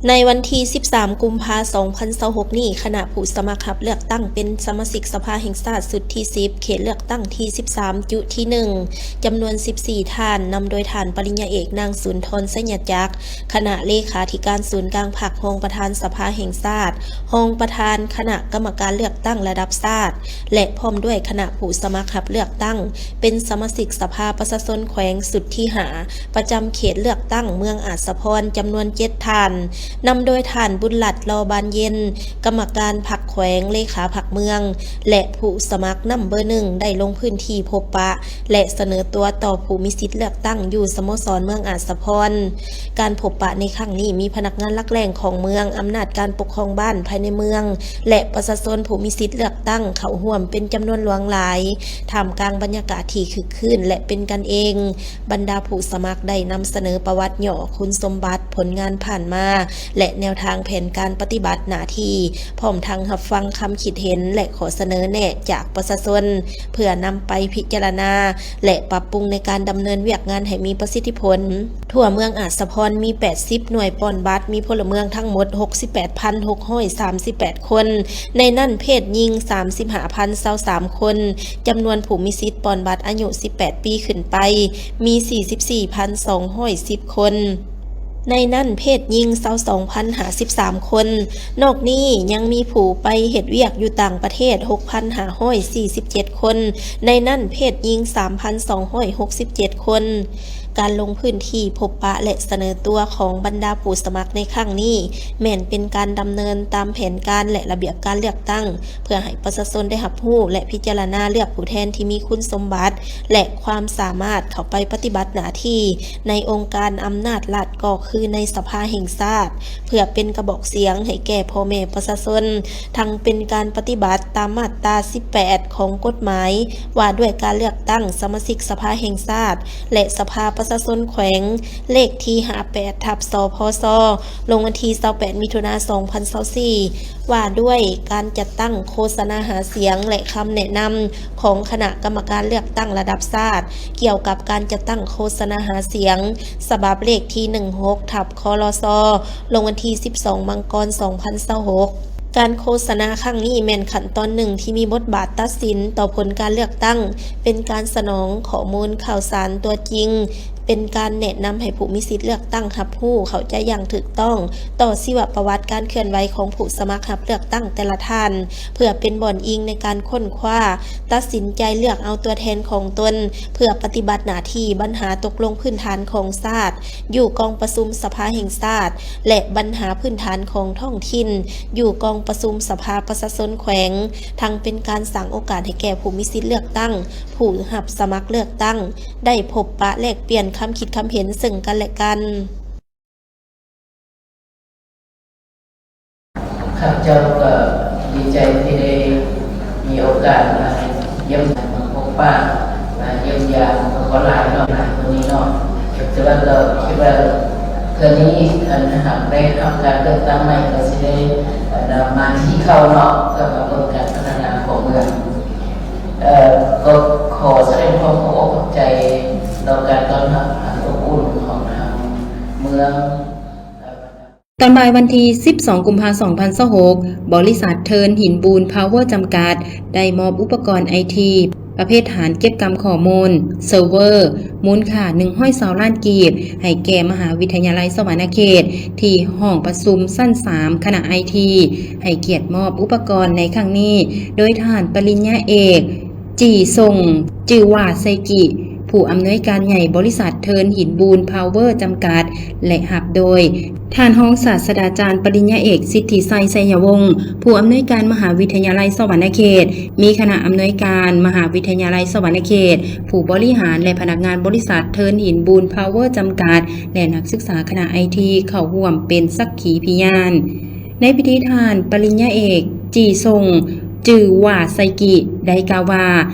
ໃນວັນທີສິບສາມ ກຸມພາ ສອງພັນຊາວຫົກນີ້, ຄະນະຜູ້ສະໝັກຮັບເລືອກຕັ້ງເປັນສະມາຊິກສະພາແຫ່ງຊາດຊຸດທີສິບ ເຂດເລືອກຕັ້ງທີສິບສາມ ຈຸທີໜຶ່ງ ຈຳນວນສິບສີ່ທ່ານ, ນຳໂດຍທ່ານປະລິນຍາເອກ ນາງ ສຸນທອນ ໄຊຍະຈັກ ຄະນະເລຂາທິການສູນກາງພັກ, ຮອງປະທານສະພາແຫ່ງຊາດ, ຮອງປະທານຄະນະກຳມະການເລືອກຕັ້ງລະດັບຊາດ ແລະ ພ້ອມດ້ວຍຄະນະຜູ້ສະໝັກຮັບເລືອກຕັ້ງ ເປັນສະມາຊິກສະພາປະຊາຊົນແຂວງຊຸດທີຫ້າ ປະຈຳເຂດເລືອກຕັ້ງເມືອງອາດສະພອນ ຈຳນວນເຈັດທ່ານ, ນຳໂດຍທ່ານ ບຸນລັດ ລໍບານເຢັນ ກຳມະການພັກແຂວງ, ເລຂາພັກເມືອງ ແລະ ຜູ້ສະໝັກນຳເບີໜຶ່ງ ໄດ້ລົງພື້ນທີ່ພົບປະ ແລະ ສະເໜີຕົວຕໍ່ຜູ້ມີສິດເລືອກຕັ້ງຢູ່ສະໂມສອນເມືອງອາດສະພອນ. ການພົບປະໃນຄັ້ງນີ້ ມີພະນັກງານຫຼັກແຫຼ່ງຂອງເມືອງ, ອຳນາດການປົກຄອງບ້ານພາຍໃນເມືອງ ແລະ ປະຊາຊົນຜູ້ມີສິດເລືອກຕັ້ງເຂົ້າຮ່ວມເປັນຈຳນວນຫຼວງຫຼາຍ, ທ່າມກາງບັນຍາກາດທີ່ຄຶກຄື້ນ ແລະ ເປັນກັນເອງ. ບັນດາຜູ້ສະໝັກໄດ້ນຳສະເໜີປະຫວັດຫຍໍ້, ຄຸນສົມບັດ, ຜົນງານຜ່ານມາ ແລະ ແນວທາງແຜນການປະຕິບັດໜ້າທີ່, ພ້ອມທັງຮັບຟັງຄຳຄິດເຫັນ ແລະ ຂໍ້ສະເໜີແນະຈາກປະຊາຊົນ ເພື່ອນຳໄປພິຈາລະນາ ແລະ ປັບປຸງໃນການດຳເນີນວຽກງານໃຫ້ມີປະສິດທິຜົນ. ທົ່ວເມືອງອາດສະພອນມີແປດສິບໜ່ວຍປ່ອນບັດ, ມີພົນລະເມືອງທັງໝົດຫົກສິບແປດພັນຫົກຮ້ອຍສາມສິບແປດຄົນ, ໃນນັ້ນເພດຍິງສາມສິບຫ້າພັນຊາວສາມຄົນ, ຈຳນວນຜູ້ມີສິດປ່ອນບັດອາຍຸສິບແປດປີຂຶ້ນໄປມີສີ່ສິບສີ່ພັນສອງຮ້ອຍສິບຄົນ, ໃນນັ້ນເພດຍິງຊາວສອງພັນຫ້າສິບສາມຄົນ. ນອກນີ້ຍັງມີຜູ້ໄປເຮັດວຽກຢູ່ຕ່າງປະເທດຫົກພັນຫ້າຮ້ອຍສີ່ສິບເຈັດຄົນ, ໃນນັ້ນເພດຍິງສາມພັນສອງຮ້ອຍຫົກສິບເຈັດຄົນ. ການລົງພື້ນທີ່ພົບປະ ແລະ ສະເໜີຕົວຂອງບັນດາຜູ້ສະໝັກໃນຄັ້ງນີ້ ແມ່ນເປັນການດຳເນີນຕາມແຜນການ ແລະ ລະບຽບການເລືອກຕັ້ງ ເພື່ອໃຫ້ປະຊາຊົນໄດ້ຮັບຮູ້ ແລະ ພິຈາລະນາເລືອກຜູ້ແທນທີ່ມີຄຸນສົມບັດ ແລະ ຄວາມສາມາດເຂົ້າໄປປະຕິບັດໜ້າທີ່ໃນອົງການອຳນາດລັດ ກໍຄືໃນສະພາແຫ່ງຊາດ ເພື່ອເປັນກະບອກສຽງໃຫ້ແກ່ພໍ່ແມ່ປະຊາຊົນ, ທັງເປັນການປະຕິບັດຕາມມາດຕາສິບແປດຂອງກົດໝາຍວ່າດ້ວຍການເລືອກຕັ້ງສະມາຊິກສະພາແຫ່ງຊາດ ແລະ ສະພາປະຊາຊົນແຂວງ ເລກທີຫ້າແປດ ທັບ ສພຊ ລົງວັນທີຊາວແປດ ມິຖຸນາ ສອງພັນຊາວສີ່ ວ່າດ້ວຍການຈັດຕັ້ງໂຄສະນາຫາສຽງ ແລະ ຄຳແນະນຳຂອງຄະນະກຳມະການເລືອກຕັ້ງລະດັບຊາດ ກ່ຽວກັບການຈັດຕັ້ງໂຄສະນາຫາສຽງ ສະບັບເລກທີໜຶ່ງຫົກ ທັບ ຄລຊ ລົງວັນທີສິບສອງ ມັງກອນ ສອງພັນຊາວຫົກ. ການໂຄສະນາຄັ້ງນີ້ແມ່ນຂັ້ນຕອນໜຶ່ງທີ່ມີບົດບາດຕັດສິນຕໍ່ຜົນການເລືອກຕັ້ງ, ເປັນການສະໜອງຂໍ້ມູນຂ່າວສານຕົວຈິງ, ເປັນການແນະນຳໃຫ້ຜູ້ມີສິດເລືອກຕັ້ງຮັບຮູ້ເຂົ້າໃຈຢ່າງຖືກຕ້ອງຕໍ່ຊີວະປະຫວັດການເຄື່ອນໄຫວຂອງຜູ້ສະໝັກຮັບເລືອກຕັ້ງແຕ່ລະທ່ານ, ເພື່ອເປັນບ່ອນອີງໃນການຄົ້ນຄວ້າ, ຕັດສິນໃຈເລືອກເອົາຕົວແທນຂອງຕົນ ເພື່ອປະຕິບັດໜ້າທີ່ບັນຫາຕົກລົງພື້ນຖານຂອງຊາດ ຢູ່ກອງປະຊຸມສະພາແຫ່ງຊາດ ແລະ ບັນຫາພື້ນຖານຂອງທ້ອງຖິ່ນ ຢູ່ກອງປະຊຸມສະພາປະຊາຊົນແຂວງ, ທັງເປັນການສ້າງໂອກາດໃຫ້ແກ່ຜູ້ມີສິດເລືອກຕັ້ງ, ຜູ້ຮັບສະໝັກເລືອກຕັ້ງ ໄດ້ພົບປະແລກປ່ຽນຄຳຄິດຄຳເຫັນເຊິ່ງກັນແລະກັນ. ຂ້າພະເຈົ້າກໍດີໃຈທີ່ໄດ້ມີໂອກາດມາຢ້ຽມ ມາພົບປະ ມາຢ້ຽມຢາມ ກໍບໍ່ຫຼາຍເນາະ ຫຼາຍກວ່ານີ້ເນາະ ແຕ່ວ່າກໍຄິດວ່າເທື່ອນີ້ ອັນ ຫາກໄດ້ຮັບການເລືອກຕັ້ງໃໝ່ ກໍຊິໄດ້ ອັນ ມາທີ່ເກົ່າເນາະ ເພື່ອມາເບິ່ງການພັດທະນາຂອງເມືອງ. ເອີ ກໍຂໍສະແດງຄວາມຂອບອົກຂອບໃຈຕໍ່ການຕ້ອນຮັບອັນອົບອຸ່ນຂອງທາງເມືອງ. ຕອນບ່າຍວັນທີສິບສອງ ກຸມພາ ສອງພັນຊາວຫົກ, ບໍລິສັດເທີນຫີນບູນ ພາວເວີ ຈຳກັດ ໄດ້ມອບອຸປະກອນໄອທີ ປະເພດຖານເກັບກຳຂໍ້ມູນ ເຊີເວີ ມູນຄ່າໜຶ່ງຮ້ອຍຊາວລ້ານກີບ ໃຫ້ແກ່ມະຫາວິທະຍາໄລສະຫວັນນະເຂດ ທີ່ຫ້ອງປະຊຸມຊັ້ນສາມ ຄະນະໄອທີ ໃຫ້ກຽດມອບອຸປະກອນໃນຄັ້ງນີ້ ໂດຍທ່ານປະລິນຍາເອກ ຈີ່ຊົງ ຈື່ຫວ່າ ໄຊກິ ຜູ້ອຳນວຍການໃຫຍ່ບໍລິສັດເທີນຫີນບູນ ພາວເວີ ຈຳກັດ ແລະ ຮັບໂດຍ ທ່ານຮອງສາດສະດາຈານປະລິນຍາເອກ ສິດທິໄຊ ໄຊຍະວົງ ຜູ້ອຳນວຍການມະຫາວິທະຍາໄລສະຫວັນນະເຂດ, ມີຄະນະອຳນວຍການມະຫາວິທະຍາໄລສະຫວັນນະເຂດ, ຜູ້ບໍລິຫານ ແລະ ພະນັກງານບໍລິສັດເທີນຫີນບູນ ພາວເວີ ຈຳກັດ ແລະ ນັກສຶກສາຄະນະໄອທີ ເຂົ້າຮ່ວມເປັນສັກຂີພະຍານ. ໃນພິທີ ທ່ານປະລິນຍາເອກ ຈີ່ຊົງ ຈື່ວ່າໄຊກິ ໄດ້ກ່າວວ່າ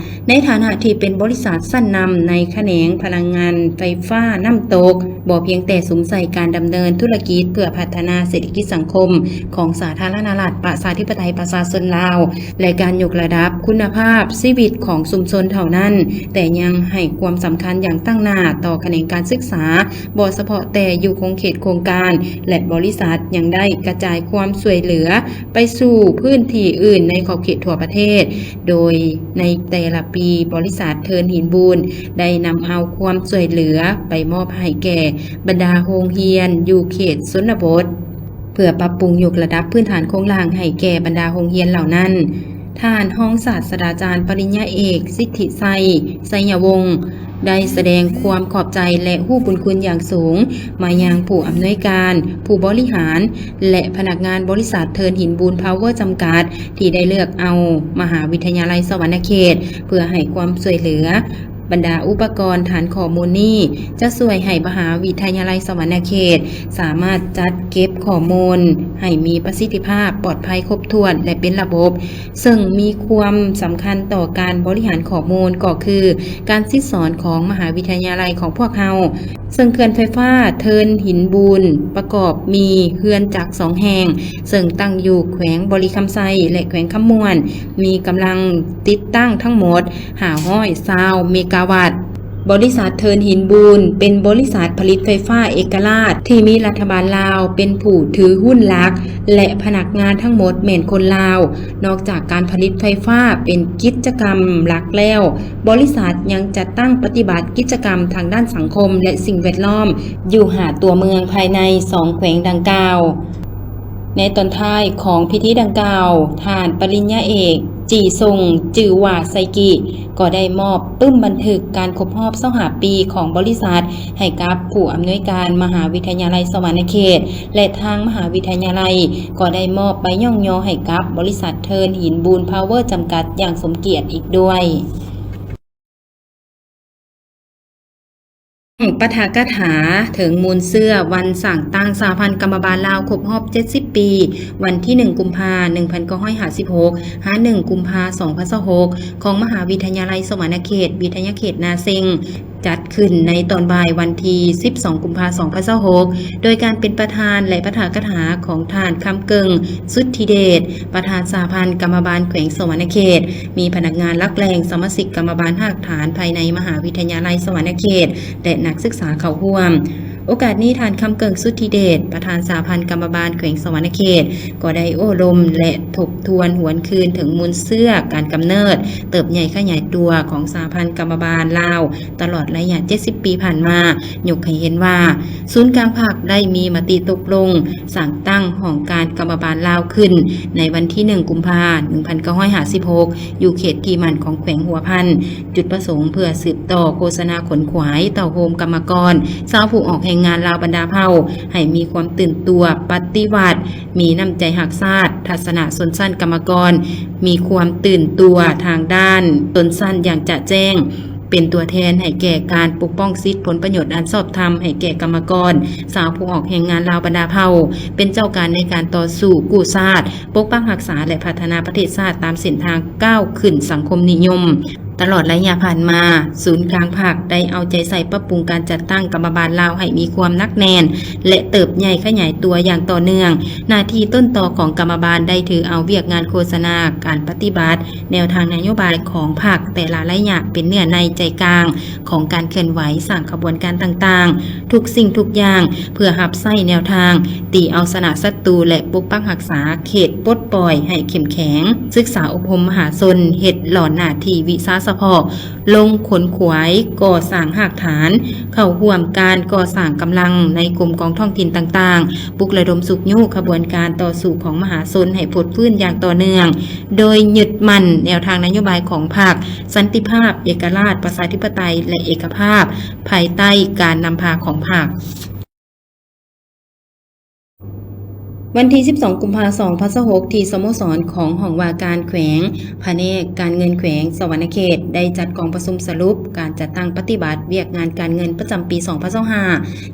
ໃນຖານະທີ່ເປັນບໍລິສັດຊັ້ນນຳໃນຂະແໜງພະລັງງານໄຟຟ້ານ້ຳຕົກ, ບໍ່ພຽງແຕ່ສຸມໃສ່ການດຳເນີນທຸລະກິດເພື່ອພັດທະນາເສດຖະກິດສັງຄົມຂອງສາທາລະນະລັດ ປະຊາທິປະໄຕ ປະຊາຊົນລາວ ແລະ ການຍົກລະດັບຄຸນນະພາບຊີວິດຂອງຊຸມຊົນເທົ່ານັ້ນ, ແຕ່ຍັງໃຫ້ຄວາມສຳຄັນຢ່າງຕັ້ງໜ້າຕໍ່ຂະແໜງການສຶກສາ, ບໍ່ສະເພາະແຕ່ຢູ່ຂົງເຂດໂຄງການ ແລະ ບໍລິສັດ ຍັງໄດ້ກະຈາຍຄວາມຊ່ວຍເຫຼືອ ໄປສູ່ພື້ນທີ່ອື່ນໃນຂອບເຂດທົ່ວປະເທດ, ໂດຍໃນແຕ່ລະປີ, ບໍລິສັດເທີນຫີນບູນ ໄດ້ນຳເອົາຄວາມຊ່ວຍເຫຼືອໄປມອບໃຫ້ແກ່ບັນດາໂຮງຮຽນຢູ່ເຂດຊົນນະບົດ ເພື່ອປັບປຸງຍົກລະດັບພື້ນຖານໂຄງລ່າງໃຫ້ແກ່ບັນດາໂຮງຮຽນເຫຼົ່ານັ້ນ. ທ່ານຮອງສາດສະດາຈານປະລິນຍາເອກ ສິດທິໄຊ ໄຊຍະວົງ ໄດ້ສະແດງຄວາມຂອບໃຈ ແລະ ຮູ້ບຸນຄຸນຢ່າງສູງມາຍັງຜູ້ອຳນວຍການ, ຜູ້ບໍລິຫານ ແລະ ພະນັກງານບໍລິສັດເທີນຫີນບູນ ພາວເວີ ຈຳກັດ ທີ່ໄດ້ເລືອກເອົາມະຫາວິທະຍາໄລສະຫວັນນະເຂດ ເພື່ອໃຫ້ຄວາມຊ່ວຍເຫຼືອ. ບັນດາອຸປະກອນຖານຂໍ້ມູນນີ້ ຈະຊ່ວຍໃຫ້ມະຫາວິທະຍາໄລສະຫວັນນະເຂດ ສາມາດຈັດເກັບຂໍ້ມູນໃຫ້ມີປະສິດທິພາບ, ປອດໄພ, ຄົບຖ້ວນ ແລະ ເປັນລະບົບ. ເຊິ່ງມີຄວາມສຳຄັນຕໍ່ການບໍລິຫານຂໍ້ມູນ ກໍຄືການສິດສອນຂອງມະຫາວິທະຍາໄລຂອງພວກເຮົາ. ເຊິ່ງເຂື່ອນໄຟຟ້າເທີນຫີນບູນ ປະກອບມີເຮືອນຈັກສອງແຫ່ງ, ເຊິ່ງຕັ້ງຢູ່ແຂວງບໍລິຄຳໄຊ ແລະ ແຂວງຄຳມ່ວນ, ມີກຳລັງຕິດຕັ້ງທັງໝົດຫ້າຮ້ອຍຊາວເມກາວັດ. ບໍລິສັດເທີນຫີນບູນ ເປັນບໍລິສັດຜະລິດໄຟຟ້າເອກະລາດ ທີ່ມີລັດຖະບານລາວເປັນຜູ້ຖືຫຸ້ນຫຼັກ ແລະ ພະນັກງານທັງໝົດແມ່ນຄົນລາວ. ນອກຈາກການຜະລິດໄຟຟ້າເປັນກິດຈະກຳຫຼັກແລ້ວ, ບໍລິສັດຍັງຈັດຕັ້ງປະຕິບັດກິດຈະກຳທາງດ້ານສັງຄົມ ແລະ ສິ່ງແວດລ້ອມຢູ່ຫ້າຕົວເມືອງພາຍໃນສອງແຂວງດັ່ງກ່າວ. ໃນຕອນທ້າຍຂອງພິທີດັ່ງກ່າວ, ທ່ານປະລິນຍາເອກ ຈີຊົງ ຈື່ວ່າໄຊກິ ກໍໄດ້ມອບປຶ້ມບັນທຶກການຄົບຮອບຊາວຫ້າປີຂອງບໍລິສັດໃຫ້ກັບຜູ້ອຳນວຍການມະຫາວິທະຍາໄລສະຫວັນນະເຂດ ແລະ ທາງມະຫາວິທະຍາໄລກໍໄດ້ມອບໃບຍ້ອງຍໍໃຫ້ກັບບໍລິສັດເທີນຫີນບູນ ພາວເວີ ຈຳກັດຢ່າງສົມກຽດອີກດ້ວຍ. ປາຖະກະຖາເຖິງມູນເຊື້ອວັນສ້າງຕັ້ງສະຫະພັນກຳມະບານລາວຄົບຮອບເຈັດສິບປີ ວັນທີໜຶ່ງ ກຸມພາ ໜຶ່ງພັນເກົ້າຮ້ອຍຫ້າສິບຫົກ ຫາ ໜຶ່ງ ກຸມພາ ສອງພັນຊາວຫົກ ຂອງມະຫາວິທະຍາໄລສະຫວັນນະເຂດ ວິທະຍາເຂດນາເຊັງ ຈັດຂຶ້ນໃນຕອນບ່າຍວັນທີສິບສອງ ກຸມພາ ສອງພັນຊາວຫົກ ໂດຍການເປັນປະທານ ແລະ ປາຖະກະຖາຂອງທ່ານ ຄຳເກິ່ງ ສຸດທິເດດ ປະທານສະຫະພັນກຳມະບານແຂວງສະຫວັນນະເຂດ, ມີພະນັກງານຫຼັກແຫຼ່ງ, ສະມາຊິກກຳມະບານຮາກຖານພາຍໃນມະຫາວິທະຍາໄລສະຫວັນນະເຂດ ແລະ ນັກສຶກສາເຂົ້າຮ່ວມ. ໂອກາດນີ້, ທ່ານ ຄຳເກິ່ງ ສຸດທິເດດ ປະທານສະຫະພັນກຳມະບານແຂວງສະຫວັນນະເຂດ ກໍໄດ້ໂອ້ລົມ ແລະ ທົບທວນຫວນຄືນເຖິງມູນເຊື້ອການກຳເນີດ, ເຕີບໃຫຍ່ຂະຫຍາຍຕົວຂອງສະຫະພັນກຳມະບານລາວ ຕະຫຼອດໄລຍະເຈັດສິບປີຜ່ານມາ, ຍົກໃຫ້ເຫັນວ່າ ສູນກາງພັກໄດ້ມີມະຕິຕົກລົງສ້າງຕັ້ງຫ້ອງການກຳມະບານລາວຂຶ້ນໃນວັນທີໜຶ່ງ ກຸມພາ ໜຶ່ງພັນເກົ້າຮ້ອຍຫ້າສິບຫົກ ຢູ່ເຂດທີ່ໝັ້ນຂອງແຂວງຫົວພັນ, ຈຸດປະສົງເພື່ອສືບຕໍ່ໂຄສະນາຂົນຂວາຍເຕົ້າໂຮມກຳມະກອນ ຊາວຜູ້ອອກແຮງງານລາວບັນດາເຜົ່າ ໃຫ້ມີຄວາມຕື່ນຕົວປະຕິວັດ, ມີນ້ຳໃຈຮັກຊາດ, ທັດສະນະຊົນຊັ້ນກຳມະກອນ, ມີຄວາມຕື່ນຕົວທາງດ້ານຊົນຊັ້ນຢ່າງຈະແຈ້ງ, ເປັນຕົວແທນໃຫ້ແກ່ການປົກປ້ອງສິດຜົນປະໂຫຍດອັນຊອບທຳໃຫ້ແກ່ກຳມະກອນ ຊາວຜູ້ອອກແຮງງານລາວບັນດາເຜົ່າ, ເປັນເຈົ້າການໃນການຕໍ່ສູ້ກູ້ຊາດ, ປົກປັກຮັກສາ ແລະ ພັດທະນາປະເທດຊາດຕາມເສັ້ນທາງກ້າວຂຶ້ນສັງຄົມນິຍົມ. ຕະຫຼອດໄລຍະຜ່ານມາ, ສູນກາງພັກໄດ້ເອົາໃຈໃສ່ປັບປຸງການຈັດຕັ້ງກຳມະບານລາວໃຫ້ມີຄວາມໜັກແໜ້ນ ແລະ ເຕີບໃຫຍ່ຂະຫຍາຍຕົວຢ່າງຕໍ່ເນື່ອງ. ໜ້າທີ່ຕົ້ນຕໍຂອງກຳມະບານໄດ້ຖືເອົາວຽກງານໂຄສະນາ, ການປະຕິບັດ, ແນວທາງນະໂຍບາຍຂອງພັກແຕ່ລະໄລຍະເປັນເນື້ອໃນໃຈກາງຂອງການເຄື່ອນໄຫວ, ສ້າງຂະບວນການຕ່າງໆ ທຸກສິ່ງທຸກຢ່າງ ເພື່ອຮັບໃຊ້ແນວທາງຕີເອົາຊະນະສັດຕູ ແລະ ປົກປັກຮັກສາເຂດປົດປ່ອຍໃຫ້ເຂັ້ມແຂງ, ສຶກສາອົບຮົມມະຫາຊົນ, ເຮັດຫຼໍ່ໜ້າທີ່ວິຊາສະເພາະ, ລົງຂົນຂວາຍ, ກໍ່ສ້າງຮາກຖານ, ເຂົ້າຮ່ວມການກໍ່ສ້າງກຳລັງໃນກົມກອງທ້ອງຖິ່ນຕ່າງໆ, ປຸກລະດົມຊຸກຍູ້ຂະບວນການຕໍ່ສູ້ຂອງມະຫາຊົນໃຫ້ຟົດຟື້ນຢ່າງຕໍ່ເນື່ອງ, ໂດຍຍຶດໝັ້ນແນວທາງນະໂຍບາຍຂອງພັກ, ສັນຕິພາບ, ເອກະລາດ, ປະຊາທິປະໄຕ ແລະ ເອກະພາບ, ພາຍໃຕ້ການນຳພາຂອງພັກ. ປ ວັນທີສິບສອງ ກຸມພາ ສອງພັນຊາວຫົກ ທີ່ສະໂມສອນຂອງຫ້ອງວ່າການແຂວງ, ພະແນກການເງິນແຂວງສະຫວັນນະເຂດ ໄດ້ຈັດກອງປະຊຸມສະຫຼຸບການຈັດຕັ້ງປະຕິບັດວຽກງານການເງິນປະຈຳປີສອງພັນຊາວຫ້າ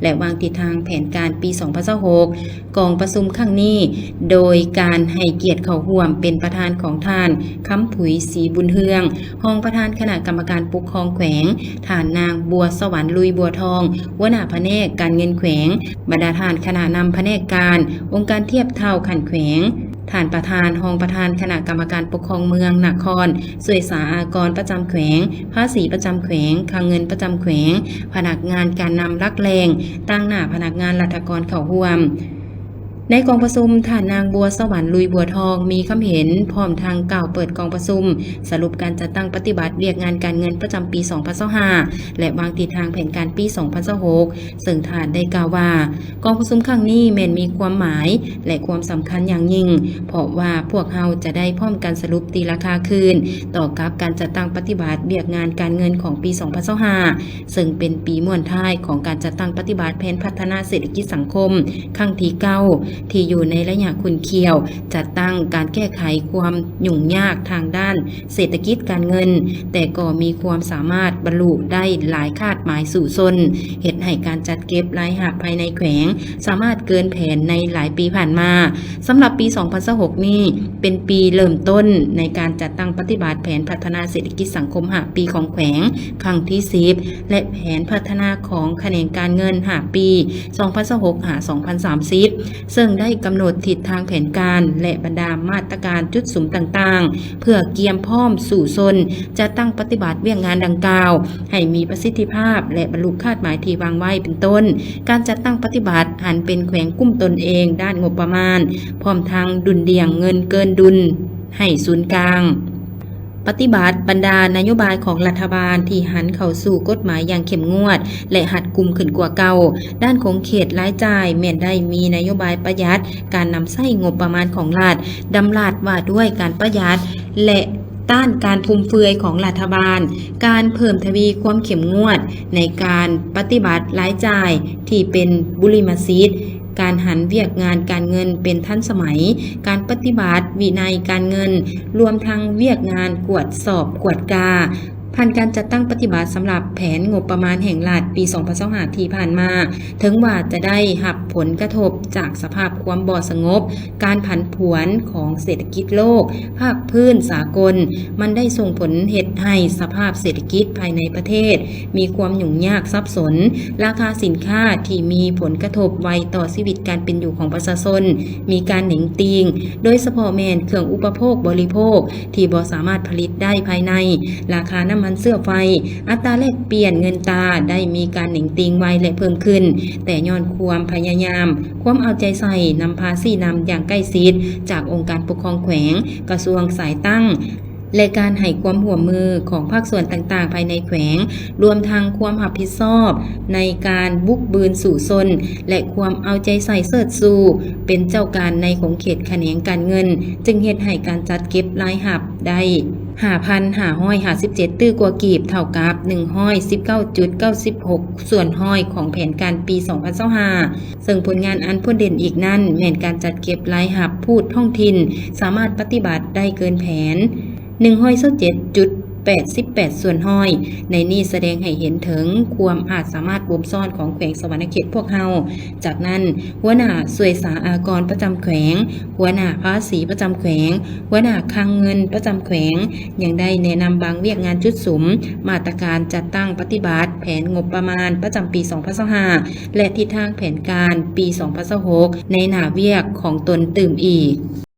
ແລະ ວາງທິດທາງແຜນການປີສອງພັນຊາວຫົກ. ກອງປະຊຸມຄັ້ງນີ້ ໂດຍການໃຫ້ກຽດເຂົ້າຮ່ວມເປັນປະທານຂອງທ່ານ ຄຳຜຸຍ ສີບຸນເຮືອງ ຮອງປະທານຄະນະກຳມະການປົກຄອງແຂວງ, ທ່ານນາງ ບົວສະຫວັນ ລຸຍບົວທອງ ຫົວໜ້າພະແນກການເງິນແຂວງ, ບັນດາທ່ານຄະນະນຳພະແນກການ, ອົງການທຽບເທົ່າຂັ້ນແຂວງ, ທ່ານປະທານ, ຮອງປະທານຄະນະກຳມະການປົກຄອງເມືອງ, ນະຄອນ, ສ່ວຍສາອາກອນປະຈຳແຂວງ, ພາສີປະຈຳແຂວງ, ຄັງເງິນປະຈຳແຂວງ, ພະນັກງານການນຳຫຼັກແຫຼ່ງ, ຕາງໜ້າພະນັກງານລັດຖະກອນເຂົ້າຮ່ວມ. ໃນກອງປະຊຸມ, ທ່ານນາງ ບົວສະຫວັນ ລຸຍບົວທອງ ມີຄຳເຫັນ ພ້ອມທັງກ່າວເປີດກອງປະຊຸມ ສະຫຼຸບການຈັດຕັ້ງປະຕິບັດວຽກງານການເງິນປະຈຳປີສອງພັນຊາວຫ້າ ແລະ ວາງທິດທາງແຜນການປີສອງພັນຊາວຫົກ ເຊິ່ງທ່ານໄດ້ກ່າວວ່າ ກອງປະຊຸມຄັ້ງນີ້ແມ່ນມີຄວາມໝາຍ ແລະ ຄວາມສຳຄັນຢ່າງຍິ່ງ ເພາະວ່າພວກເຮົາຈະໄດ້ພ້ອມກັນສະຫຼຸບຕີລາຄາຄືນ ຕໍ່ກັບການຈັດຕັ້ງປະຕິບັດວຽກງານການເງິນຂອງປີສອງພັນຊາວຫ້າ ເຊິ່ງເປັນປີມ້ວນທ້າຍຂອງການຈັດຕັ້ງປະຕິບັດແຜນພັດທະນາເສດຖະກິດສັງຄົມຄັ້ງທີເກົ້າ ທີ່ຢູ່ໃນໄລຍະຂຸ້ນຂ້ຽວ ຈັດຕັ້ງການແກ້ໄຂຄວາມຫຍຸ້ງຍາກທາງດ້ານເສດຖະກິດການເງິນ, ແຕ່ກໍມີຄວາມສາມາດບັນລຸໄດ້ຫຼາຍຄາດໝາຍສູ້ຊົນ, ເຮັດໃຫ້ການຈັດເກັບລາຍຮັບພາຍໃນແຂວງສາມາດເກີນແຜນໃນຫຼາຍປີຜ່ານມາ. ສຳລັບປີສອງພັນຊາວຫົກນີ້ ເປັນປີເລີ່ມຕົ້ນໃນການຈັດຕັ້ງປະຕິບັດແຜນພັດທະນາເສດຖະກິດສັງຄົມຫ້າປີຂອງແຂວງຄັ້ງທີສິບ ແລະ ແຜນພັດທະນາຂອງຂະແໜງການເງິນຫ້າປີ ສອງພັນຊາວຫົກ ຫາ ສອງພັນສາມສິບ ເຊິ່ງໄດ້ກຳນົດທິດທາງແຜນການ ແລະ ບັນດາມາດຕະການຈຸດສຸມຕ່າງໆ ເພື່ອກຽມພ້ອມສູ້ຊົນ ຈັດຕັ້ງປະຕິບັດວຽກງານດັ່ງກ່າວ ໃຫ້ມີປະສິດທິພາບ ແລະ ບັນລຸຄາດໝາຍທີ່ວາງໄວ້ ເປັນຕົ້ນ ການຈັດຕັ້ງປະຕິບັດຫັນເປັນແຂວງກຸ້ມຕົນເອງດ້ານງົບປະມານ, ພ້ອມທັງດຸ່ນດ່ຽງເງິນເກີນດຸນໃຫ້ສູນກາງ, ປະຕິບັດບັນດານະໂຍບາຍຂອງລັດຖະບານທີ່ຫັນເຂົ້າສູ່ກົດໝາຍຢ່າງເຂັ້ມງວດ ແລະ ຮັດກຸມຂຶ້ນກວ່າເກົ່າ. ດ້ານຂົງເຂດລາຍຈ່າຍແມ່ນໄດ້ມີນະໂຍບາຍປະຢັດການນຳໃຊ້ງົບປະມານຂອງລັດ, ດຳລັດວ່າດ້ວຍການປະຢັດ ແລະ ຕ້ານການຟຸມເຟືອຍຂອງລັດຖະບານ, ການເພີ່ມທະວີຄວາມເຂັ້ມງວດໃນການປະຕິບັດລາຍຈ່າຍທີ່ເປັນບຸລິມະສິດ, ການຫັນວຽກງານການເງິນເປັນທັນສະໄໝ, ການປະຕິບັດວິໄນການເງິນ, ລວມທັງວຽກງານກວດສອບກວດກາ. ຜ່ານການຈັດຕັ້ງປະຕິບັດສຳລັບແຜນງົບປະມານແຫ່ງລັດປີສອງພັນຊາວຫ້າທີ່ຜ່ານມາ, ເຖິງວ່າຈະໄດ້ຮັບຜົນກະທົບຈາກສະພາບຄວາມບໍ່ສະຫງົບ, ການຜັນຜວນຂອງເສດຖະກິດໂລກ, ພາກພື້ນສາກົນ, ມັນໄດ້ສົ່ງຜົນເຮັດໃຫ້ສະພາບເສດຖະກິດພາຍໃນປະເທດມີຄວາມຫຍຸ້ງຍາກສັບສົນ, ລາຄາສິນຄ້າທີ່ມີຜົນກະທົບໄວຕໍ່ຊີວິດການເປັນຢູ່ຂອງປະຊາຊົນມີການເໜັງຕີງ, ໂດຍສະເພາະແມ່ນເຄື່ອງອຸປະໂພກບໍລິໂພກທີ່ບໍ່ສາມາດຜະລິດໄດ້ພາຍໃນ, ລາຄານ້ຳມັນເຊື້ອໄຟ, ອັດຕາແລກປ່ຽນເງິນຕາໄດ້ມີການເໜັງຕີງໄວ ແລະ ເພີ່ມຂຶ້ນ, ແຕ່ຍ້ອນຄວາມພະຍາຍາມ, ຄວາມເອົາໃຈໃສ່, ນຳພາຊີ້ນຳຢ່າງໃກ້ຊິດຈາກອົງການປົກຄອງແຂວງ, ກະຊວງສາຍຕັ້ງ ແລະ ການໃຫ້ຄວາມຮ່ວມມືຂອງພາກສ່ວນຕ່າງໆພາຍໃນແຂວງ, ລວມທັງຄວາມຮັບຜິດຊອບໃນການບຸກບືນສູ້ຊົນ ແລະ ຄວາມເອົາໃຈໃສ່ເຊີດຊູເປັນເຈົ້າການໃນຂົງເຂດຂະແໜງການເງິນ, ຈຶ່ງເຮັດໃຫ້ການຈັດເກັບລາຍຮັບໄດ້ ຫ້າພັນຫ້າຮ້ອຍຫ້າສິບເຈັດຕື້ກວ່າກີບ, ເທົ່າກັບ ໜຶ່ງຮ້ອຍສິບເກົ້າຈຸດເກົ້າສິບຫົກສ່ວນຮ້ອຍຂອງແຜນການປີສອງພັນຊາວຫ້າ ເຊິ່ງຜົນງານອັນໂດດເດັ່ນອີກນັ້ນ ແມ່ນການຈັດເກັບລາຍຮັບພູດທ້ອງຖິ່ນສາມາດປະຕິບັດໄດ້ເກີນແຜນ ໜຶ່ງຮ້ອຍຊາວເຈັດຈຸດແປດສິບແປດສ່ວນຮ້ອຍ. ໃນນີ້ສະແດງໃຫ້ເຫັນເຖິງຄວາມອາດສາມາດບົ່ມຊ້ອນຂອງແຂວງສະຫວັນນະເຂດພວກເຮົາ. ຈາກນັ້ນ, ຫົວໜ້າສ່ວຍສາອາກອນປະຈຳແຂວງ, ຫົວໜ້າພາສີປະຈຳແຂວງ, ຫົວໜ້າຄັງເງິນປະຈຳແຂວງ ຍັງໄດ້ແນະນຳບາງວຽກງານຈຸດສຸມ, ມາດຕະການຈັດຕັ້ງປະຕິບັດແຜນງົບປະມານປະຈຳປີສອງພັນຊາວຫ້າ ແລະ ທິດທາງແຜນການປີສອງພັນຊາວຫົກ ໃນໜ້າວຽກຂອງຕົນຕື່ມອີກ.